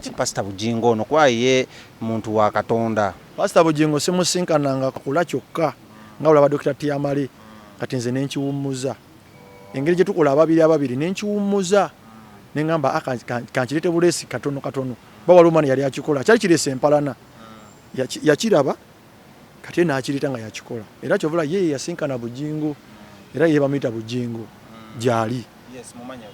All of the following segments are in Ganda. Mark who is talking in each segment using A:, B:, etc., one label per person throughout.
A: Pasita Bugingo ono kuba ye muntu wa Katonda.
B: Pasita Bugingo simusinkananga kula kyokka nga olaba Dokita Tiamale, kati nze nenkiwummuza engeri gye tukola ababiri ababiri, nenkiwummuza neŋŋamba, "Ah, kankireete buleesi katono katono." Ba waliwo omwana yali akikola, kyali kireese empalana. Yakiraba kati ye n'akireeta nga yakikola, era kyovula ye yasinkana Bugingo, era ye bamuyita Bugingo gyali.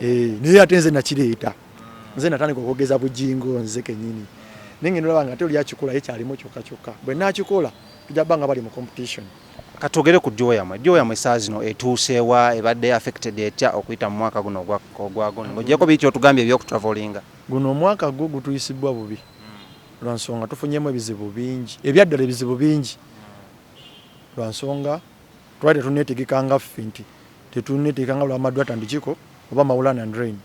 B: Naye ate nze nakireeta, nze natandika okwogeza Bugingo nze kenyini, naye ngenda olaba nga ate oli akikola ye kyalimu kyokka kyokka. Bwe naakikola tujja bba nga bali mu competition.
A: Katwogere ku duo yammwe. Duo yammwe essaawa zino etuuseewa? Ebadde affected etya okuyita mu mwaka guno ogwa guno, ng'ogyeko biri kyotugambye ebyokutravelinga?
B: Guno omwaka gwo gutuyisibwa bubi lwa nsonga tufunyemu ebizibu bingi, ebyaddala ebizibu bingi, lwa nsonga twali tetuneetegeka nga ffe nti tetuneetegeka nga lwa Madrat and Chiko oba Maulana and Reign,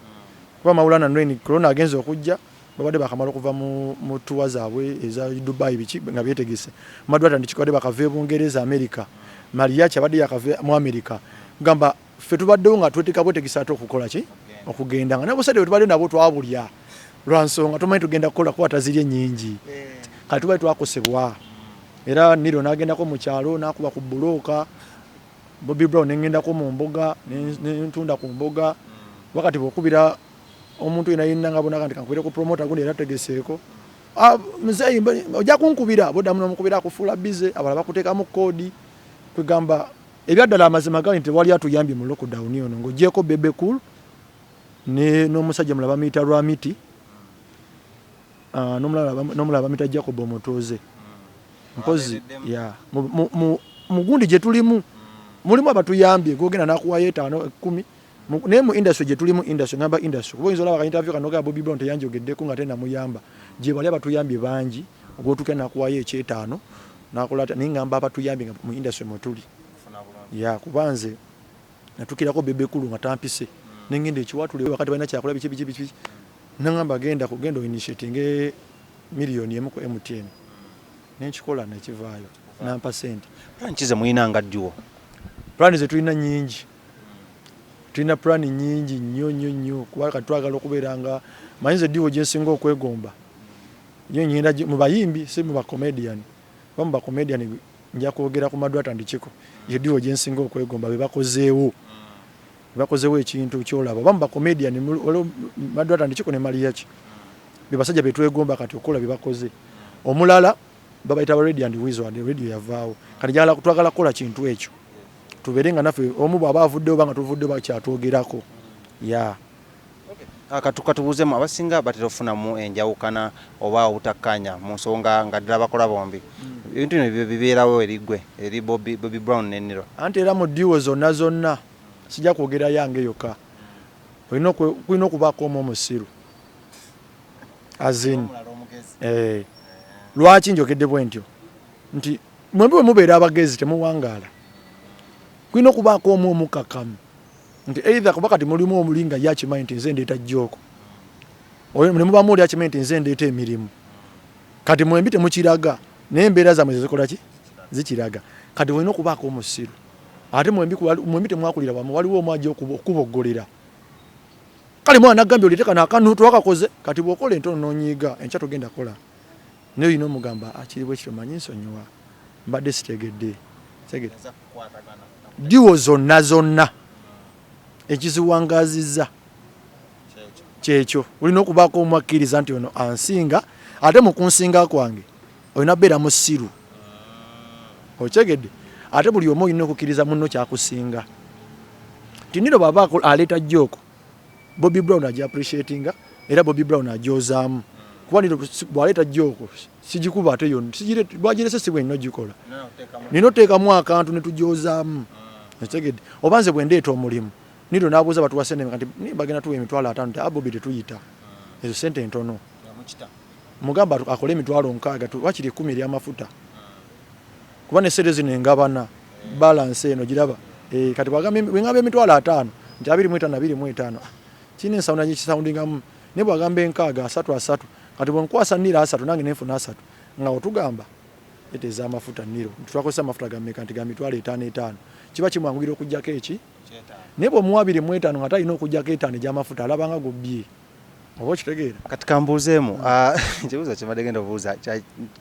B: kuba Maulana and Reign corona agenze okujja babadde bakamala okuva mu tour zaabwe eza Dubai, biki, nga beetegese. Madrat and Chiko badde bakava e Bungereza, America. Mariachi abadde yakava mu America. Gamba ffe tubaddewo nga tweteeka bwetegesa ate okukola ki, okugenda nga nabusajja bwe tubadde nabo twabulya lwa nsonga tumanyi tugenda kukola kukwata ziri ennyingi. Kati tubadde twakosebwa, era Niro n'agendako mu kyalo n'akuba ku bulooka, Bobby Brown nengendako mu mboga nentunda ku mboga. Wakati bwokubira omuntu yena yenna nga bonaga nti kankubire ku promoter gundi era tegeseeko, "Ah, muzeeyi, ojja kunkubira," boddamu n'omukubira akufuula busy, abalala bakuteekamu koodi. Kwegamba ebyaddala amazima gali nti tewali atuyambye mu lockdown ono ng'ogyeko Bebe Cool n'omusajja mulala bamuyita Lwamiti, n'omulala bamuyita Jacob Omutuuze. Mpozi ya mu gundi gye tulimu mulimu abatuyambye, gogenda nakuwayo etaano, 10. Naye mu industry gye tulimu, industry ngamba industry kuba oyinza olaba ka interview kano ga Bobby Brown teyanjogeddeko nga tenamuyamba. Gye bali abatuyambye bangi, ogwotuuka nakuwayo ekyetaano nakola atya, naye ngamba abatuyambye nga mu industry mwe tuli ya kuba nze natukirako Bebe Cool nga tampise, nengenda ekiwatule wakati balina kyakola biki biki biki, nangamba genda kugenda oinitiatinge 1 million ku MTN, nenkikola nekivaayo nampa sente.
A: Plan ki ze mulina nga duo?
B: Plan ze tulina nyingi, tulina plan nyingi nnyo nnyo nnyo, kuba kati twagala okubeera nga manyi ze duo gyensinga okwegomba yo ngenda mu bayimbi, si mu bacomedian, kuba mu bacomedian nja kwogera ku Madrat and Chiko. Ye duo gyensinga okwegomba, be bakozeewo, bakozeewo ekintu kyolaba. Oba mu bacomedian waliwo Madrat and Chiko ne Mariachi, be basajja betwegomba kati okukola bye bakoze. Omulala babayita ba Radio and Weasel, and Radio yavaawo. Kati njagala, twagala kukola kintu ekyo tubeere nga naffe omu bw'aba avuddeyo oba nga tuvuddeyo bakyatwogerako ya.
A: Katubuuzemu, abasinga batera okufunamu enjawukana oba obutakkaanya mu nsonga nga ddala bakola bombi. Ebintu bino bibeerawo eri ggwe, eri Bobby Brown ne Niro?
B: Anti era mu duo zonna zonna, sijja kwogera yange yokka, olina kulina okubaako omu omusiru azin. Lwaki njogedde bwe ntyo? Nti mwembi bwe mubeera abagezi temuwangaala. Kulina okubaako omu omukakamu nti either, kuba kati mulimu omuli nga ye akimanyi nti nze ndeeta joke, oyo ne mubamu oli akimanyi nti nze ndeeta emirimu. Kati mwembi temukiraga, naye embeera zammwe zezikola ki, zikiraga. Kati olina okubaako omusiru, ate mwembi temwakulira wamu, waliwo omu ajja okuboggolera. Kale mwana nagambye oleete kano akanu twakakoze, kati bw'okola entono n'onyiiga, enkya togenda kola, naye olina omugamba akiri bwe kityo, manyi nsonyiwa, mbadde sitegedde. Tegedde duo zonna zonna ekiziwangazizza kyekyo, olina okubaako omu akkiriza nti ono ansinga, ate mu kunsinga kwange olina beera musiru, okyegedde? Ate buli omu olina okukkiriza munno kyakusinga, nti Niro bw'aba aleeta joke, Bobby Brown aja appreciatinga, era Bobby Brown ajozaamu, kuba Niro bw'aleeta joke sigikuba ate yonna bwagirese si bwenina ogikola, nina oteekamu akantu ne tujozaamu, okitegedde? Oba nze bwe ndeeta omulimu, Niro n'abuuza batuwa sente mmeka, nti bagenda tuwa 50,000, nti, "Ah, Bobby, tetuyita ezo sente ntono," mugamba akole 60,000, wakiri 10 ery'amafuta, kuba ne sente zino engabana balance eno giraba. Kati bwengamba 50,000 nti 25 25, ah, kirina ensawunda gyekisoundingamu, naye bwagamba 60, 30 30, kati bwenkwasa Niro 30 nange nenfuna 30, nga otugamba ete ez'amafuta Niro nti twakozesa amafuta gameka, nti ga 50,000 50, kiba kimwanguyira okugjako eki. Naye bw'omuwa 25 nga talina okugjako 5 egy'amafuta, alabanga gubbye. Oba okitegeera?
A: Kati kambuuzeemu ekibuuzo kyembadde genda obuuza,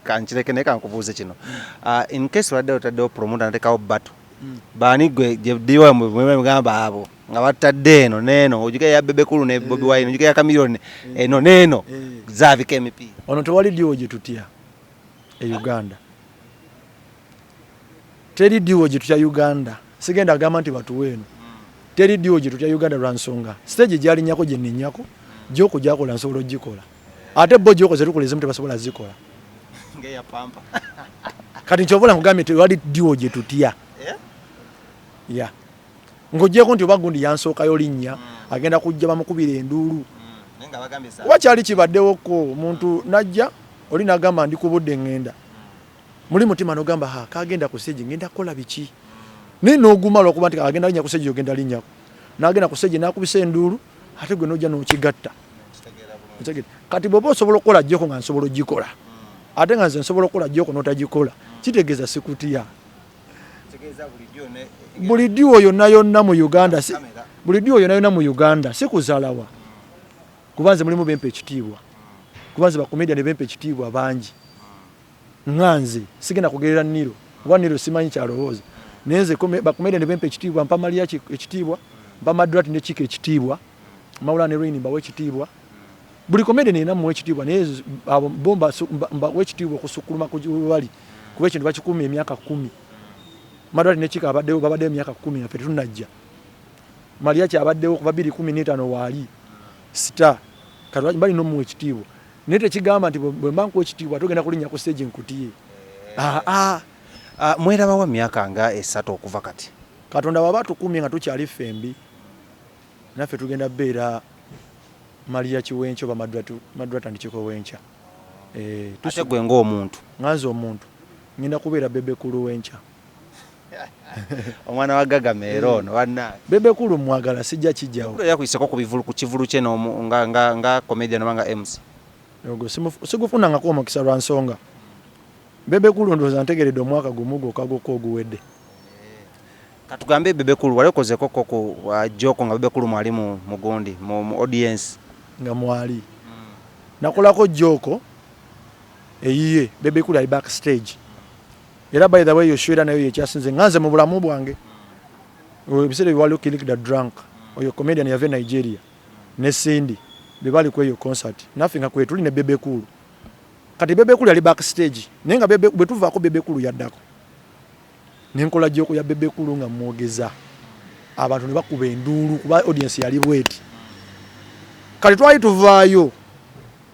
A: kankireke, naye kankubuuze kino. In case wadde otaddewo promoter natekawo battle, baani gwe gyediwa mugamba abo nga batadde eno neeno, ojjuka ya Bebe Cool ne Bobi Wine, ojjuka ya Chameleone eno neeno, zaabika emipiira?
B: Ono tewali duo gye tutya e Uganda, teri duo gye tutya Uganda. Sigenda agamba nti batuwe eno, teri duo gye tutya Uganda lwa nsonga stage gyalinnyako gye nninnyako, joke gyakola nsobola ogikola, ate bo joke zetukola ezimu tebasobola zikola.
A: Ng'eya Pampa.
B: Kati nkyova nkugambye tewali duo gye tutya. Ya, ng'ogyeko nti oba gundi yansookayo linnya, agenda kujja bamukubira enduulu.
A: Naye nga bagambye
B: kuba kyali kibaddewoko, omuntu najja oli nagamba ndi ku budde ŋŋenda muli mutima, nogamba ha kagenda ku stage, ngenda kukola biki? Naye n'oguma lwakuba nti agenda linnya ku stage, ogenda linnyako, n'agenda ku stage n'akubisa enduulu, ate gwe n'ojja n'okigatta. Otegedde? Kati bw'oba osobola okukola joke nga nsobola ogikola, ate nga nze nsobola okukola joke n'otagikola, kitegeeza sikutya. Buli duo yonna yonna mu Uganda buli duo yonna yonna mu Uganda sikuzaalawa, kuba nze mulimu bempa ekitiibwa, kuba nze bakomedia ne bempa ekitiibwa bangi. Nga nze sigenda kugerera Niro, kuba Niro simanyi kyalowooza, naye nze bakomedia ne bempa ekitiibwa, mpa Mariachi ekitiibwa, mpa Madrat ne Chika ekitiibwa, Mawula ne Reign mbawa ekitiibwa, buli comedian yenna muwa ekitiibwa, naye abo bo mbawa ekitiibwa okusukkuluma ku bali, kuba ekintu bakikuuma emyaka 10. Madrat ne Chika abaddewo, babaddewo emyaka 10 nga ffe tetunnajja. Mariachi abaddewo kuva 2015, waali star. Kati balina omuwa ekitiibwa, naye tekigamba nti bwe mba nkuwa ekitiibwa togenda kulinnya ku stage nkutiye. Ah, ah.
A: Ah, mwerabawa myaka nga 3 okuva kati?
B: Katonda waba atukumye nga tukyali ffembi, naffe tugenda beera Mariachi w'enkya oba Madrat and Chiko w'enkya. Eh,
A: ate gwe ng'omuntu?
B: Nga nze omuntu ngenda kubeera Bebe Cool w'enkya.
A: Omwana wa Gagamel ono bannange.
B: Bebe Cool mwagala, sijja kijjawo.
A: Yakuyiseko ku bivulu, ku kivulu kye nga, nga comedian oba nga MC?
B: Ogwo sigufunangako omukisa lwa nsonga Bebe Cool ndowooza ntegeredde omwaka gumu gwokka gwokka oguwedde.
A: Katugambe Bebe Cool wali okozeko ko ku joke nga Bebe Cool mwali mu mugundi mu audience?
B: Nga mwali nakolako joke eyiye, Bebe Cool ali backstage. Era by the way, yo show era nayo yekyasinze nga nze mu bulamu bwange. Ebiseera ebyo waliwo Kilik da Drunk, oyo comedian yava e Nigeria, ne Cindy be bali ku eyo concert, naffe nga kwetuli ne Bebe Cool. Kati Bebe Cool yali backstage, naye nga bwe tuvaako Bebe Cool yaddako, nenkola joke ya Bebe Cool nga mwogeza, abantu ne bakuba enduulu kuba audience yali bweti. Kati twali tuvaayo,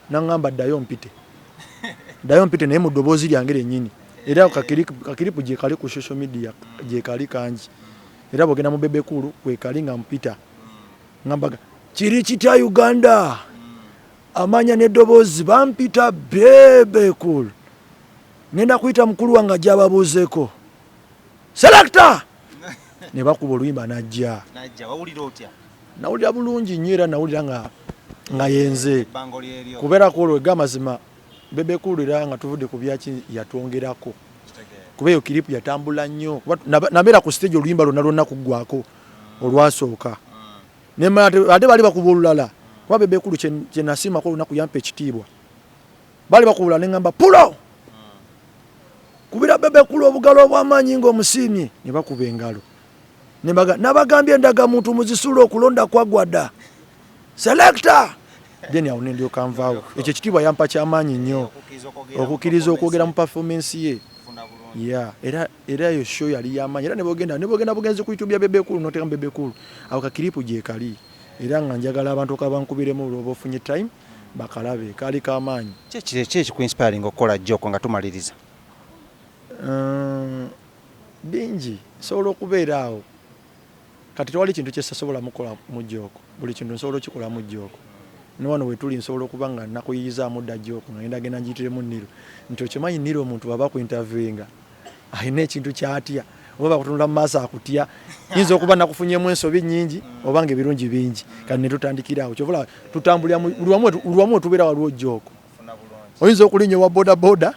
B: naŋŋamba ddayo mpite, ddayo mpite, naye mu ddoboozi lyange lyennyini. Era kakiripu gye kali ku social media, gye kali kangi, era bwogenda mu Bebe Cool kwekali nga mpita nga mbaga kiri kitya Uganda, amanya n'eddoboozi bampita Bebe Cool, ngenda kuyita mukulu wange ajja ababuuzeeko, selector, ne bakuba oluyimba najja.
A: Najja, wawulira otya?
B: Nawulira bulungi nnyo, era nawulira nga yenze kubeera ku olwo amazima Bebe Cool. Era nga tuvudde ku byaki, yatwongerako, kuba eyo clip yatambula nnyo, kuba nabeera ku stage oluyimba lwonna lwonna kuggwako olwasooka. Nemala ate baali bakuba olulala, kuba Bebe Cool kye nasiimako olunaku yampa ekitiibwa. Baali bakuba olulala, neŋŋamba pulo kubira Bebe Cool obugalo obw'amaanyi ng'omusiimye, ne bakuba engalo. Nembaga nabagambye endagamuntu muzisuula, okulonda kwaggwa dda, selector. Then awo nendyoka nvaawo. Ekyo ekitiibwa yampa kyamaanyi nnyo, okukkiriza okwogera mu performance ye. Ya, era eyo show yali yamaanyi. Era ne bwogenda bugenzi ku YouTube ya Bebe Cool, noteekamu Bebe Cool, awo kakiripu gyekali. Era nga njagala abantu okabankubiremu olwoba ofunye time bakalabe, kaali kamaanyi.
A: Ki ekikuinspiring okukola joke nga tumaliriza?
B: Bingi nsobola okubeera awo. Kati tewali kintu kyesasobola mukola mu joke, buli kintu nsobola okikola mu joke. Newano wetuli nsobola okuba nga nakuyiyizaamu dda joke nga ngenda genda ngiyitiremu Niro nti okimanyi Niro, omuntu bw'aba ku interviewinga alina ekintu kyatya, oba bakutunula mu maaso akutya, yinza okuba nakufunyemu ensobi nnyingi oba nga ebirungi bingi. Kati ne tutandikira awo. Kyova tutambulira buli wamu wetubeera waliwo joke. Oyinza okulinnya owa boda boda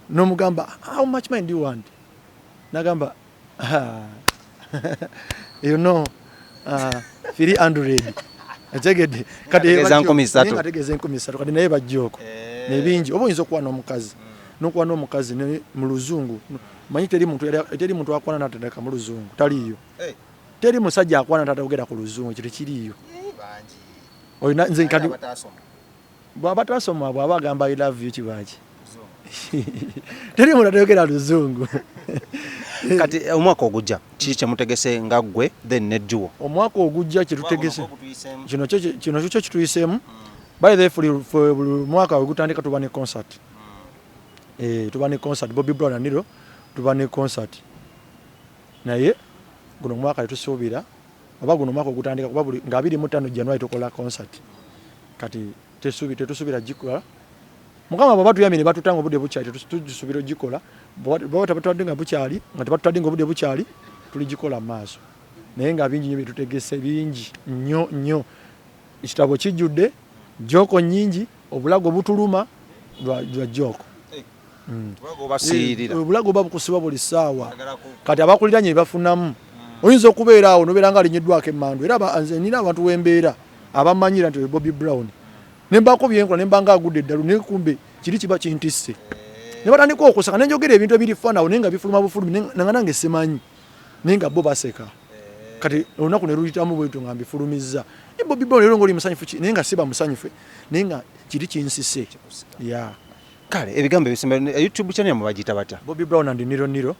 B: n'omugamba, "How much money do you want?" Nagamba, "Ah, 300." Etegedde.
A: Kati ategeeza 3000.
B: Naye ategeeza 3000, kati naye bajjooko. Nebingi oba oyinza okuwa n'omukazi. N'okuwa n'omukazi ne mu luzungu. Manyi teri muntu teri muntu akwana n'atandika mu luzungu, taliiyo. Teri musajja akwana n'atayogera ku luzungu, ekyo tekiriiyo. Olina nze kati bw'aba tasoma, bw'aba agamba "I love you" kibaaki? Teri muntu atayogera luzungu.
A: Kati omwaka ogujja kiki kyemutegese nga ggwe then ne duo?
B: Omwaka ogujja kyetutegese, kino kyo kituyiseemu. By the way, buli mwaka wegutandika tuba ne concert. Tuba ne concert, Bobby Brown and Nero tuba ne concert, naye guno omwaka tetusuubira, oba guno omwaka ogutandika, kuba buli nga 25 January tukola concert. Kati tetusuubira gikola. Mukama bw'aba tuyambye ne batutanga obudde bukyali, tugisuubira ogikola. Bw'aba tebatwadde nga bukyali, nga tebatutadde nga obudde bukyali, tuligikola mu maaso. Naye nga bingi nnyo byetutegese, bingi nnyo nnyo. Ekitabo kijjudde joke nnyingi, obulago butuluma lwa joke. Obulago buba bukusibwa buli ssaawa. Kati abakuliranye bafunamu, oyinza okubeera awo nobeera nga alinyiddwako emmandu. Era nze nina abantu wembeera abamanyira nti Bobby Brown, nembaako byenkola, nemba nga agudde eddalu, naye kumbe kiri kiba kintisse, ne batandika okuseka, nenjogera ebintu ebiri fanawo, naye nga bifuluma bufulumi, nanga nange simanyi, naye nga bo baseka. Kati olunaku ne luyitamu bwetyo nga mbifulumizza, Bobby Brown leero ng'oli musanyufu ki, naye nga siba musanyufu, naye nga kiri kinsise ya.
A: Kale ebigambo ebisemba, YouTube channel yammwe bagiyita batya?
B: Bobby Brown and Niro Niro.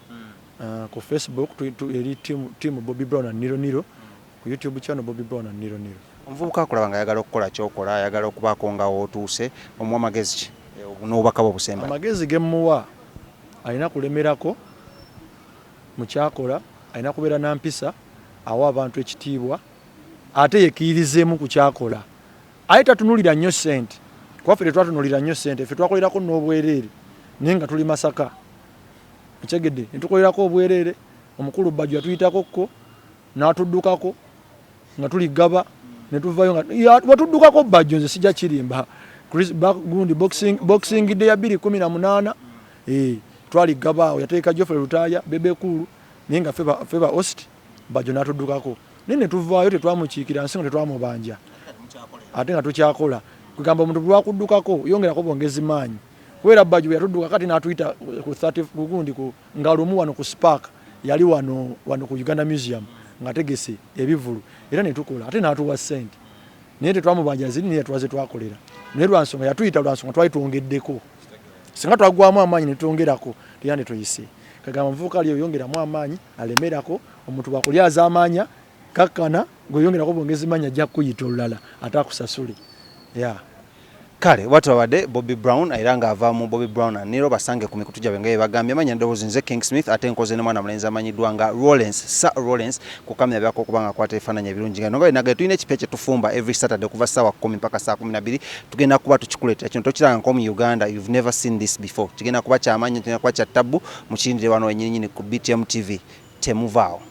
B: Ku Facebook eri team Bobby Brown and Niro Niro, ku YouTube channel Bobby Brown and Niro Niro.
A: Omuvubuka akulaba nga ayagala okukola kyokola, ayagala okubaako nga wootuuse, omuwa magezi ki n'obubaka bwe obusemba?
B: Amagezi gemuwa, alina kulemerako mu kyakola, alina kubeera na mpisa, awa abantu ekitiibwa, ate yekkiririzeemu ku kyakola, aye tatunulira nnyo ssente, kuba ffe tetwatunulira nnyo ssente. Ffe twakolerako n'obwereere, naye nga tuli Masaka, okyegedde, ne tukolerako obwereere. Omukulu Bajjo yatuyitako kko n'atuddukako nga tuli Gaba, ne tuvayo nga watuddukako Bajjo. Nze sijja kirimba. Gundi boxing day ya 2018, twali Gaba awo, yateeka Geoffrey Lutaaya, Bebe Cool, naye nga ffe ba host. Bajjo n'atuddukako, naye ne tuvaayo, tetwamukiikira nsi nga tetwamubanja, ate nga tukyakola. Kugamba omuntu lwakuddukako, yongerako bwongezi maanyi, kubeera Bajjo bwe yatudduka kati n'atuyita ku 30 gundi ku nga lumu wano ku Spark, yali wano wano ku Uganda Museum ng'ategese ebivulu, era ne tukola, ate n'atuwa ssente, naye tetwamubanja ziri, naye yatuwa ze twakolera. Naye lwansonga yatuyita, lwansonga twali twongeddeko. Singa twagwamu amaanyi ne twongerako, teyande tuyise. Kagamba omuvubuka ali oyongeramu amaanyi, alemerako. Omuntu bwakulyaza amaanya, kakkana, gweyongerako bwongezi maanyi, ajja kukuyita olulala ate akusasule ya.
A: Kale watwabadde Bobby Brown, era ng'ava mu Bobby Brown and Niro. Basange ku mikutu gyabwe nga bye bagambye. Amanya ndowoozi nze King Smith, ate nkoze ne mwana mulenzi amanyiddwa nga Rollens, Sir Rollens, ku kamera byako okuba nga akwata ebifaananyi ebirungi nga nga binaga. Tulina ekipya kye tufumba every Saturday okuva ssaawa 10 mpaka saa 12. Tugenda kuba tukikuleetera kino, tokiranga mu Uganda, you've never seen this before. Kigenda kuba kyamaanyi, kigenda kuba kya tabbu. Mukirindire wano wennyininyini ku BTM TV, temuvaawo.